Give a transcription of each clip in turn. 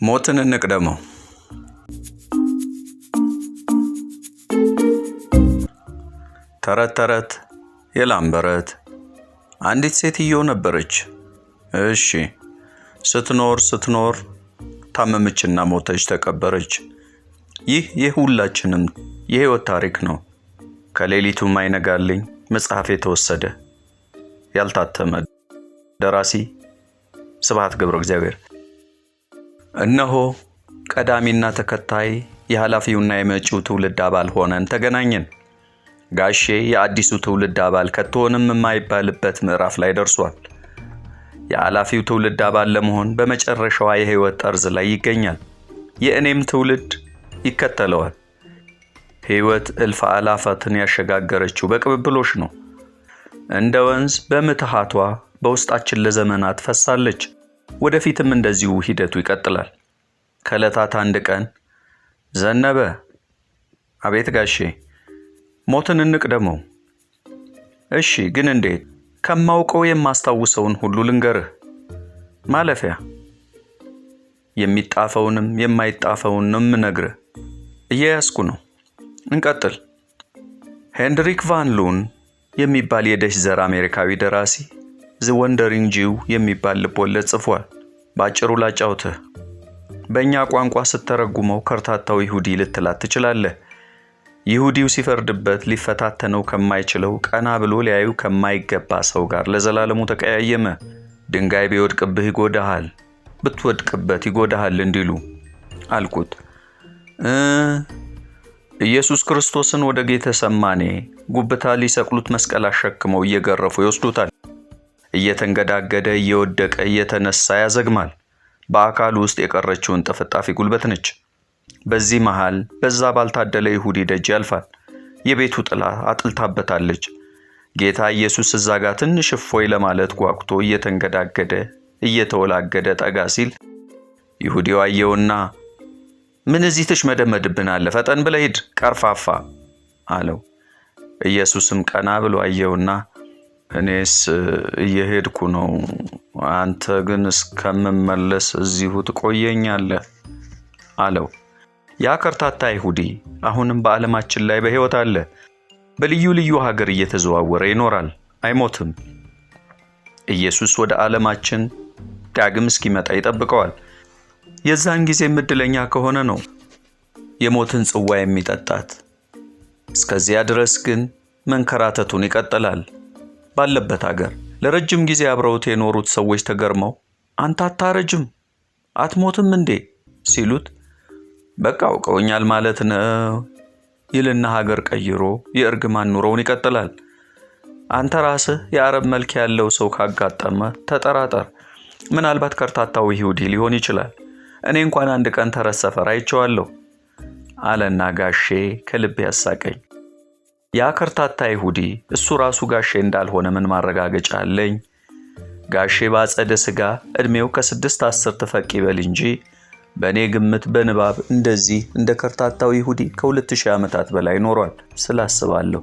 ሞትን እንቅደመው። ተረት ተረት የላም በረት። አንዲት ሴትዮ ነበረች። እሺ፣ ስትኖር ስትኖር ታመመችና ሞተች፣ ተቀበረች። ይህ የሁላችንም የሕይወት ታሪክ ነው። ከሌሊቱ ማይነጋልኝ መጽሐፍ የተወሰደ ያልታተመ። ደራሲ ስብሐት ገብረ እግዚአብሔር። እነሆ ቀዳሚና ተከታይ የኃላፊውና የመጪው ትውልድ አባል ሆነን ተገናኘን። ጋሼ የአዲሱ ትውልድ አባል ከቶሆንም የማይባልበት ምዕራፍ ላይ ደርሷል። የኃላፊው ትውልድ አባል ለመሆን በመጨረሻዋ የሕይወት ጠርዝ ላይ ይገኛል። የእኔም ትውልድ ይከተለዋል። ሕይወት እልፍ አላፋትን ያሸጋገረችው በቅብብሎሽ ነው። እንደ ወንዝ በምትሃቷ በውስጣችን ለዘመናት ፈሳለች። ወደፊትም እንደዚሁ ሂደቱ ይቀጥላል። ከዕለታት አንድ ቀን ዘነበ። አቤት ጋሼ። ሞትን እንቅደመው። እሺ፣ ግን እንዴት? ከማውቀው የማስታውሰውን ሁሉ ልንገርህ። ማለፊያ የሚጣፈውንም የማይጣፈውንም እነግርህ እየያዝኩ ነው። እንቀጥል። ሄንድሪክ ቫን ሉን የሚባል የደች ዘር አሜሪካዊ ደራሲ The Wandering Jew የሚባል ልቦለድ ጽፏል። በአጭሩ ላጫውትህ። በእኛ ቋንቋ ስተረጉመው ከርታታው ይሁዲ ልትላት ትችላለህ። ይሁዲው ሲፈርድበት ሊፈታተነው ከማይችለው፣ ቀና ብሎ ሊያዩ ከማይገባ ሰው ጋር ለዘላለሙ ተቀያየመ። ድንጋይ ቢወድቅብህ ይጎዳሃል፣ ብትወድቅበት ይጎዳሃል እንዲሉ አልኩት። ኢየሱስ ክርስቶስን ወደ ጌተ ሰማኔ ጉብታ ሊሰቅሉት መስቀል አሸክመው እየገረፉ ይወስዱታል። እየተንገዳገደ፣ እየወደቀ፣ እየተነሳ ያዘግማል። በአካሉ ውስጥ የቀረችውን ጥፍጣፊ ጉልበት ነች። በዚህ መሃል በዛ ባልታደለ ይሁዲ ደጅ ያልፋል። የቤቱ ጥላ አጥልታበታለች። ጌታ ኢየሱስ እዛ ጋር ትንሽ እፎይ ለማለት ጓጉቶ እየተንገዳገደ፣ እየተወላገደ ጠጋ ሲል ይሁዲው አየውና "ምን እዚህ ትሽመደመድብናለህ? ፈጠን ብለህ ሂድ፣ ቀርፋፋ" አለው። ኢየሱስም ቀና ብሎ አየውና "እኔስ እየሄድኩ ነው፣ አንተ ግን እስከምመለስ እዚሁ ትቆየኛለህ" አለው። ያ ከርታታ ይሁዲ አሁንም በዓለማችን ላይ በሕይወት አለ። በልዩ ልዩ ሀገር እየተዘዋወረ ይኖራል፣ አይሞትም። ኢየሱስ ወደ ዓለማችን ዳግም እስኪመጣ ይጠብቀዋል። የዛን ጊዜም ዕድለኛ ከሆነ ነው የሞትን ጽዋ የሚጠጣት። እስከዚያ ድረስ ግን መንከራተቱን ይቀጥላል። ባለበት አገር ለረጅም ጊዜ አብረውት የኖሩት ሰዎች ተገርመው "አንተ አታረጅም፣ አትሞትም እንዴ?" ሲሉት፣ "በቃ አውቀውኛል ማለት ነው" ይልና ሀገር ቀይሮ የእርግማን ኑሮውን ይቀጥላል። አንተ ራስህ የአረብ መልክ ያለው ሰው ካጋጠመ ተጠራጠር። ምናልባት ከርታታው ይሁዲ ሊሆን ይችላል። እኔ እንኳን አንድ ቀን ተረት ሰፈር አይቼዋለሁ አለና ጋሼ ከልብ ያሳቀኝ። ያ ከርታታ ይሁዲ እሱ ራሱ ጋሼ እንዳልሆነ ምን ማረጋገጫ አለኝ? ጋሼ በአጸደ ሥጋ ዕድሜው ከ6 አስርት ፈቅ ይበል እንጂ በእኔ ግምት በንባብ እንደዚህ እንደ ከርታታው ይሁዲ ከ2000 ዓመታት በላይ ኖሯል ስላስባለሁ።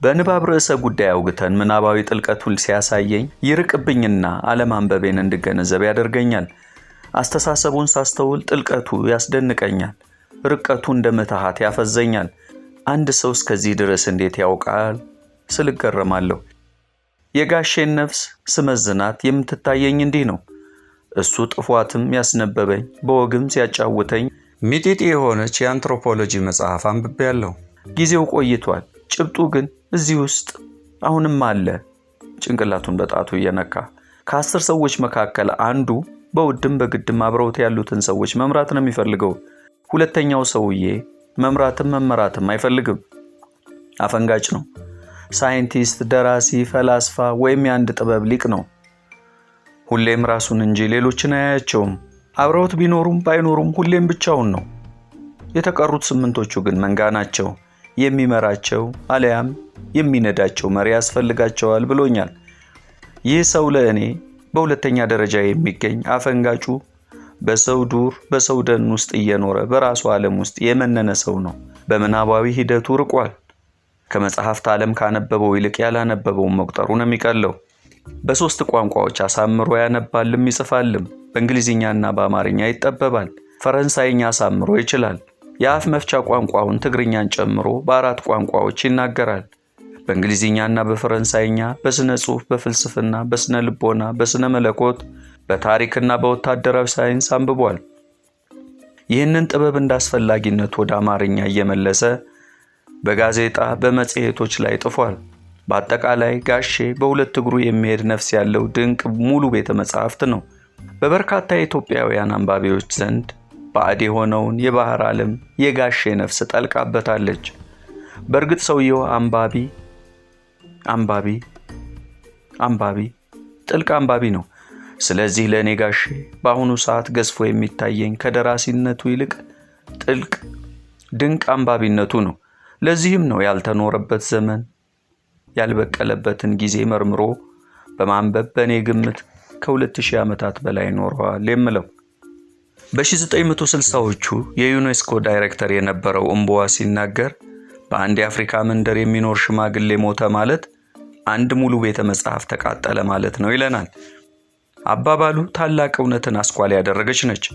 በንባብ ርዕሰ ጉዳይ አውግተን ምናባዊ ጥልቀቱን ሲያሳየኝ ይርቅብኝና አለማንበቤን እንድገነዘብ ያደርገኛል። አስተሳሰቡን ሳስተውል ጥልቀቱ ያስደንቀኛል። ርቀቱ እንደ ምትሃት ያፈዘኛል። አንድ ሰው እስከዚህ ድረስ እንዴት ያውቃል ስል እገረማለሁ። የጋሼን ነፍስ ስመዝናት የምትታየኝ እንዲህ ነው። እሱ ጥፏትም ያስነበበኝ፣ በወግም ሲያጫውተኝ ሚጢጢ የሆነች የአንትሮፖሎጂ መጽሐፍ አንብቤያለሁ። ጊዜው ቆይቷል። ጭብጡ ግን እዚህ ውስጥ አሁንም አለ። ጭንቅላቱን በጣቱ እየነካ፣ ከ10 ሰዎች መካከል አንዱ በውድም በግድም አብረውት ያሉትን ሰዎች መምራት ነው የሚፈልገው። ሁለተኛው ሰውዬ መምራትም መመራትም አይፈልግም። አፈንጋጭ ነው። ሳይንቲስት፣ ደራሲ፣ ፈላስፋ ወይም የአንድ ጥበብ ሊቅ ነው። ሁሌም ራሱን እንጂ ሌሎችን አያያቸውም። አብረውት ቢኖሩም ባይኖሩም ሁሌም ብቻውን ነው። የተቀሩት ስምንቶቹ ግን መንጋ ናቸው። የሚመራቸው አለያም የሚነዳቸው መሪ ያስፈልጋቸዋል ብሎኛል። ይህ ሰው ለእኔ በሁለተኛ ደረጃ የሚገኝ አፈንጋጩ፣ በሰው ዱር በሰው ደን ውስጥ እየኖረ በራሱ ዓለም ውስጥ የመነነ ሰው ነው። በምናባዊ ሂደቱ ርቋል። ከመጽሐፍት ዓለም ካነበበው ይልቅ ያላነበበውን መቁጠሩ ነው የሚቀለው። በሦስት ቋንቋዎች አሳምሮ ያነባልም ይጽፋልም። በእንግሊዝኛና በአማርኛ ይጠበባል። ፈረንሳይኛ አሳምሮ ይችላል። የአፍ መፍቻ ቋንቋውን ትግርኛን ጨምሮ በአራት ቋንቋዎች ይናገራል። በእንግሊዝኛና በፈረንሳይኛ፣ በሥነ ጽሑፍ፣ በፍልስፍና፣ በሥነ ልቦና፣ በሥነ መለኮት፣ በታሪክና በወታደራዊ ሳይንስ አንብቧል። ይህንን ጥበብ እንዳስፈላጊነቱ ወደ አማርኛ እየመለሰ በጋዜጣ በመጽሔቶች ላይ ጥፏል። በአጠቃላይ ጋሼ በሁለት እግሩ የሚሄድ ነፍስ ያለው ድንቅ ሙሉ ቤተ መጻሕፍት ነው። በበርካታ የኢትዮጵያውያን አንባቢዎች ዘንድ ባዕድ የሆነውን የባህር ዓለም የጋሼ ነፍስ ጠልቃበታለች። በእርግጥ ሰውየው አንባቢ አንባቢ አንባቢ ጥልቅ አንባቢ ነው። ስለዚህ ለእኔ ጋሼ በአሁኑ ሰዓት ገዝፎ የሚታየኝ ከደራሲነቱ ይልቅ ጥልቅ ድንቅ አንባቢነቱ ነው። ለዚህም ነው ያልተኖረበት ዘመን ያልበቀለበትን ጊዜ መርምሮ በማንበብ በእኔ ግምት ከ2000 ዓመታት በላይ ኖረዋል የምለው። በ1960ዎቹ የዩኔስኮ ዳይሬክተር የነበረው እምቦዋ ሲናገር፣ በአንድ የአፍሪካ መንደር የሚኖር ሽማግሌ ሞተ ማለት አንድ ሙሉ ቤተ መጽሐፍ ተቃጠለ ማለት ነው ይለናል። አባባሉ ታላቅ እውነትን አስኳል ያደረገች ነች።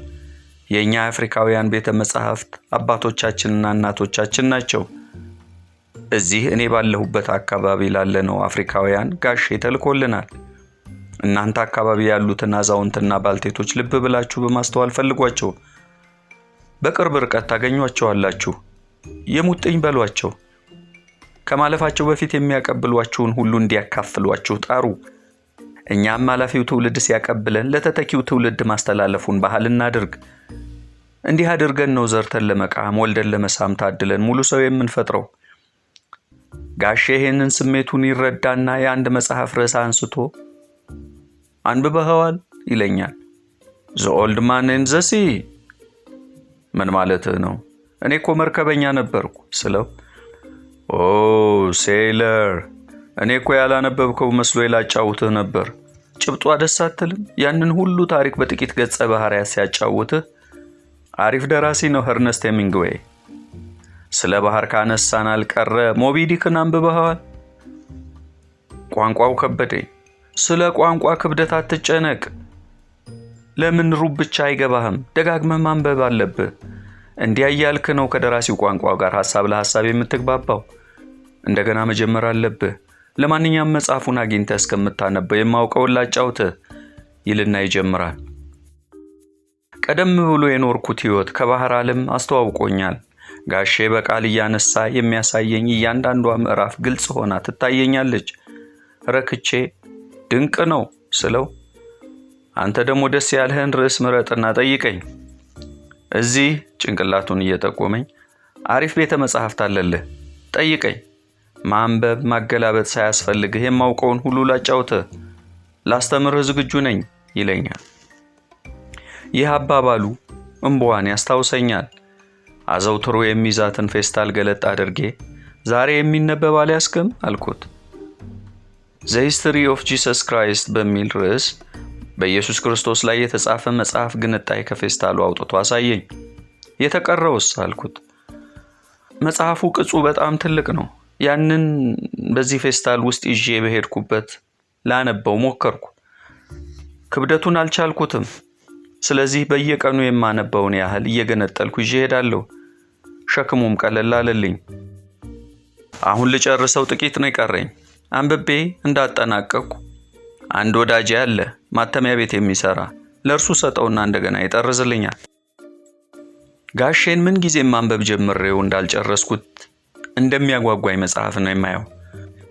የእኛ አፍሪካውያን ቤተ መጻሕፍት አባቶቻችንና እናቶቻችን ናቸው። እዚህ እኔ ባለሁበት አካባቢ ላለነው አፍሪካውያን ጋሼ ተልኮልናል። እናንተ አካባቢ ያሉትን አዛውንትና ባልቴቶች ልብ ብላችሁ በማስተዋል ፈልጓቸው። በቅርብ ርቀት ታገኟቸዋላችሁ። የሙጥኝ በሏቸው። ከማለፋቸው በፊት የሚያቀብሏችሁን ሁሉ እንዲያካፍሏችሁ ጣሩ። እኛም ኃላፊው ትውልድ ሲያቀብለን ለተተኪው ትውልድ ማስተላለፉን ባህል እናድርግ። እንዲህ አድርገን ነው ዘርተን ለመቃም፣ ወልደን ለመሳም ታድለን ሙሉ ሰው የምንፈጥረው። ጋሼ ይሄንን ስሜቱን ይረዳና የአንድ መጽሐፍ ርዕስ አንስቶ አንብበኸዋል ይለኛል። The Old Man and the Sea። ምን ማለትህ ነው? እኔ እኮ መርከበኛ ነበርኩ ስለው፣ Oh sailor፣ እኔ እኮ ያላነበብከው መስሎ ላጫውትህ ነበር። ጭብጧ ደስ አትልም? ያንን ሁሉ ታሪክ በጥቂት ገጸ ባህሪያት ሲያጫውትህ። አሪፍ ደራሲ ነው ኧርነስት ሄሚንግዌይ። ስለ ባህር ካነሳን አልቀረ ሞቢ ዲክን አንብበኸዋል? ቋንቋው ከበደኝ። ስለ ቋንቋ ክብደት አትጨነቅ። ለምን ሩብ ብቻ አይገባህም? ደጋግመህ ማንበብ አለብህ። እንዲያ እያልክ ነው ከደራሲው ቋንቋ ጋር ሐሳብ ለሐሳብ የምትግባባው። እንደገና መጀመር አለብህ። ለማንኛውም መጽሐፉን አግኝተህ እስከምታነበው የማውቀውን ላጫውትህ ይልና ይጀምራል። ቀደም ብሎ የኖርኩት ሕይወት ከባህር ዓለም አስተዋውቆኛል። ጋሼ በቃል እያነሳ የሚያሳየኝ እያንዳንዷ ምዕራፍ ግልጽ ሆና ትታየኛለች። ረክቼ ድንቅ ነው ስለው፣ አንተ ደግሞ ደስ ያልህን ርዕስ ምረጥና ጠይቀኝ። እዚህ ጭንቅላቱን እየጠቆመኝ አሪፍ ቤተ መጻሕፍት አለልህ፣ ጠይቀኝ። ማንበብ ማገላበጥ ሳያስፈልግህ የማውቀውን ሁሉ ላጫውትህ፣ ላስተምርህ ዝግጁ ነኝ ይለኛል። ይህ አባባሉ እምቧን ያስታውሰኛል። አዘውትሮ የሚይዛትን ፌስታል ገለጥ አድርጌ ዛሬ የሚነበብ አልያዝክም አልኩት። The History of Jesus Christ በሚል ርዕስ በኢየሱስ ክርስቶስ ላይ የተጻፈ መጽሐፍ ግንጣይ ከፌስታሉ አውጥቶ አሳየኝ። የተቀረውስ አልኩት። መጽሐፉ ቅጹ በጣም ትልቅ ነው። ያንን በዚህ ፌስታል ውስጥ ይዤ በሄድኩበት ላነበው ሞከርኩ። ክብደቱን አልቻልኩትም። ስለዚህ በየቀኑ የማነበውን ያህል እየገነጠልኩ ይዤ እሄዳለሁ። ሸክሙም ቀለል አለልኝ። አሁን ልጨርሰው ጥቂት ነው የቀረኝ። አንብቤ እንዳጠናቀቅኩ አንድ ወዳጄ አለ ማተሚያ ቤት የሚሰራ፣ ለእርሱ ሰጠውና እንደገና ይጠርዝልኛል። ጋሼን ምን ጊዜም ማንበብ ጀምሬው እንዳልጨረስኩት እንደሚያጓጓኝ መጽሐፍ ነው የማየው።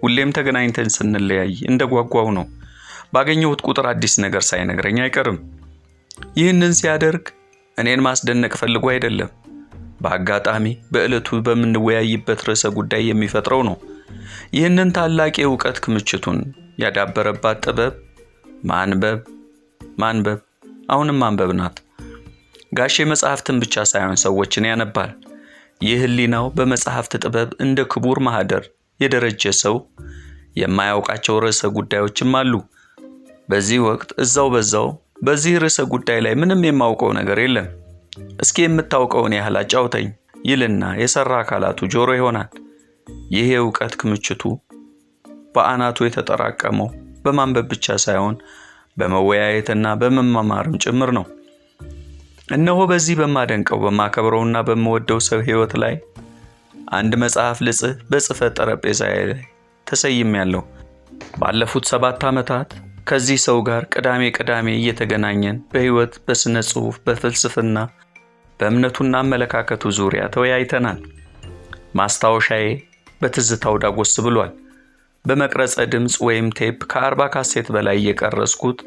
ሁሌም ተገናኝተን ስንለያይ እንደጓጓው ነው። ባገኘሁት ቁጥር አዲስ ነገር ሳይነግረኝ አይቀርም። ይህንን ሲያደርግ እኔን ማስደነቅ ፈልጎ አይደለም። በአጋጣሚ በዕለቱ በምንወያይበት ርዕሰ ጉዳይ የሚፈጥረው ነው። ይህንን ታላቅ የእውቀት ክምችቱን ያዳበረባት ጥበብ ማንበብ፣ ማንበብ፣ አሁንም ማንበብ ናት። ጋሼ መጽሐፍትን ብቻ ሳይሆን ሰዎችን ያነባል። ይህ ሕሊናው በመጽሐፍት ጥበብ እንደ ክቡር ማህደር የደረጀ ሰው የማያውቃቸው ርዕሰ ጉዳዮችም አሉ። በዚህ ወቅት እዛው በዛው በዚህ ርዕሰ ጉዳይ ላይ ምንም የማውቀው ነገር የለም፣ እስኪ የምታውቀውን ያህል አጫውተኝ ይልና የሰራ አካላቱ ጆሮ ይሆናል። ይህ የእውቀት ክምችቱ በአናቱ የተጠራቀመው በማንበብ ብቻ ሳይሆን በመወያየትና በመማማርም ጭምር ነው። እነሆ በዚህ በማደንቀው፣ በማከብረውና በምወደው ሰው ሕይወት ላይ አንድ መጽሐፍ ልጽፍ በጽሕፈት ጠረጴዛዬ ላይ ተሰይሜያለሁ። ባለፉት 7 ዓመታት ከዚህ ሰው ጋር ቅዳሜ ቅዳሜ እየተገናኘን በሕይወት፣ በሥነ ጽሑፍ፣ በፍልስፍና፣ በእምነቱና አመለካከቱ ዙሪያ ተወያይተናል። ማስታወሻዬ በትዝታው ዳጎስ ብሏል። በመቅረጸ ድምፅ ወይም ቴፕ ከ40 ካሴት በላይ እየቀረጽኩት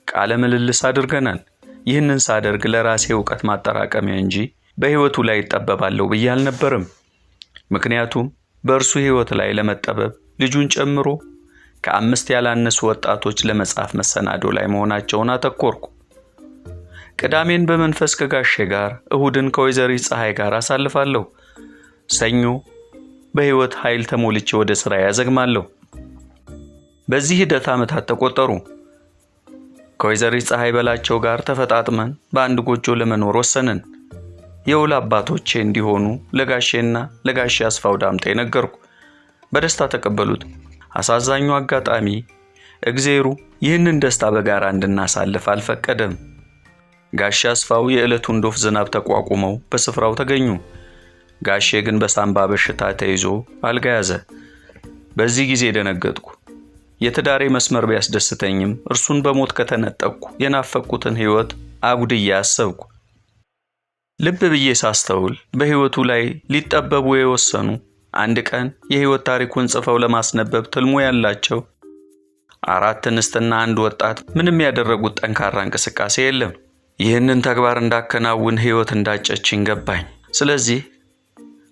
ቃለ ምልልስ አድርገናል። ይህንን ሳደርግ ለራሴ እውቀት ማጠራቀሚያ እንጂ በሕይወቱ ላይ እጠበባለሁ ብዬ አልነበርም። ምክንያቱም በእርሱ ሕይወት ላይ ለመጠበብ ልጁን ጨምሮ ከአምስት ያላነሱ ወጣቶች ለመጻፍ መሰናዶ ላይ መሆናቸውን አተኮርኩ። ቅዳሜን በመንፈስ ከጋሼ ጋር፣ እሁድን ከወይዘሪት ፀሐይ ጋር አሳልፋለሁ። ሰኞ በሕይወት ኃይል ተሞልቼ ወደ ሥራ ያዘግማለሁ። በዚህ ሂደት ዓመታት ተቆጠሩ። ከወይዘሪት ፀሐይ በላቸው ጋር ተፈጣጥመን በአንድ ጎጆ ለመኖር ወሰንን። የውል አባቶቼ እንዲሆኑ ለጋሼና ለጋሼ አስፋው ዳምጤ ነገርኩ። በደስታ ተቀበሉት። አሳዛኙ አጋጣሚ እግዜሩ ይህንን ደስታ በጋራ እንድናሳልፍ አልፈቀደም። ጋሼ አስፋው የዕለቱን ዶፍ ዝናብ ተቋቁመው በስፍራው ተገኙ። ጋሼ ግን በሳምባ በሽታ ተይዞ አልጋ ያዘ። በዚህ ጊዜ ደነገጥኩ። የትዳሬ መስመር ቢያስደስተኝም እርሱን በሞት ከተነጠቅኩ የናፈቅኩትን ሕይወት አጉድዬ አሰብኩ። ልብ ብዬ ሳስተውል በሕይወቱ ላይ ሊጠበቡ የወሰኑ፣ አንድ ቀን የሕይወት ታሪኩን ጽፈው ለማስነበብ ትልሙ ያላቸው አራት እንስትና አንድ ወጣት ምንም ያደረጉት ጠንካራ እንቅስቃሴ የለም። ይህንን ተግባር እንዳከናውን ሕይወት እንዳጨችኝ ገባኝ። ስለዚህ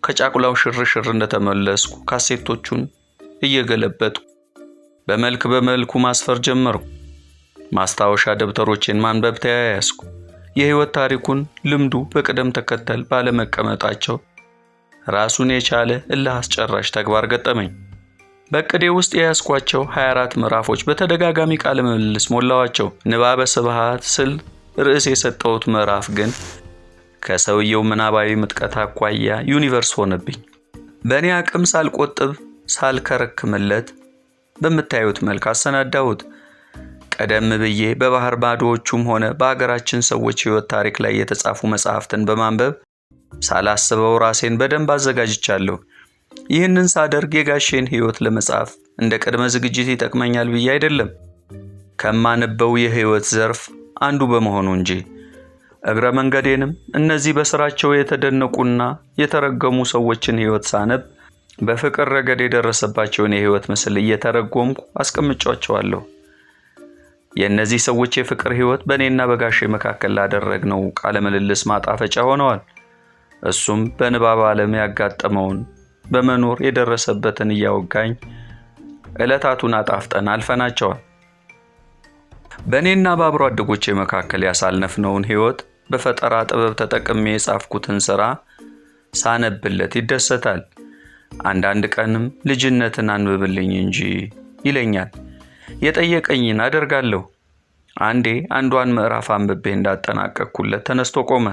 ከጫጉላው ሽርሽር እንደተመለስኩ ካሴቶቹን እየገለበጥኩ በመልክ በመልኩ ማስፈር ጀመርኩ። ማስታወሻ ደብተሮቼን ማንበብ ተያያዝኩ። የሕይወት ታሪኩን ልምዱ በቅደም ተከተል ባለመቀመጣቸው ራሱን የቻለ እልህ አስጨራሽ ተግባር ገጠመኝ። በእቅዴ ውስጥ የያዝኳቸው 24 ምዕራፎች በተደጋጋሚ ቃለ ምልልስ ሞላዋቸው። ንባበ ስብሐት ስል ርዕስ የሰጠሁት ምዕራፍ ግን ከሰውየው ምናባዊ ምጥቀት አኳያ universe ሆነብኝ። በእኔ አቅም ሳልቆጥብ ሳልከረክምለት በምታዩት መልክ አሰናዳሁት። ቀደም ብዬ በባህር ማዶዎቹም ሆነ በአገራችን ሰዎች ሕይወት ታሪክ ላይ የተጻፉ መጽሐፍትን በማንበብ ሳላስበው ራሴን በደንብ አዘጋጅቻለሁ። ይህንን ሳደርግ የጋሼን ሕይወት ለመጻፍ እንደ ቅድመ ዝግጅት ይጠቅመኛል ብዬ አይደለም፣ ከማነበው የሕይወት ዘርፍ አንዱ በመሆኑ እንጂ። እግረ መንገዴንም እነዚህ በስራቸው የተደነቁና የተረገሙ ሰዎችን ሕይወት ሳነብ በፍቅር ረገድ የደረሰባቸውን የሕይወት ምስል እየተረጎምኩ አስቀምጫቸዋለሁ። የእነዚህ ሰዎች የፍቅር ሕይወት በእኔና በጋሼ መካከል ላደረግነው ቃለ ምልልስ ማጣፈጫ ሆነዋል። እሱም በንባብ ዓለም ያጋጠመውን፣ በመኖር የደረሰበትን እያወጋኝ ዕለታቱን አጣፍጠን አልፈናቸዋል። በእኔና በአብሮ አደጎቼ መካከል ያሳለፍነውን ሕይወት በፈጠራ ጥበብ ተጠቅሜ የጻፍኩትን ሥራ ሳነብለት ይደሰታል። አንዳንድ ቀንም ልጅነትን አንብብልኝ እንጂ ይለኛል። የጠየቀኝን አደርጋለሁ። አንዴ አንዷን ምዕራፍ አንብቤ እንዳጠናቀቅኩለት ተነስቶ ቆመ።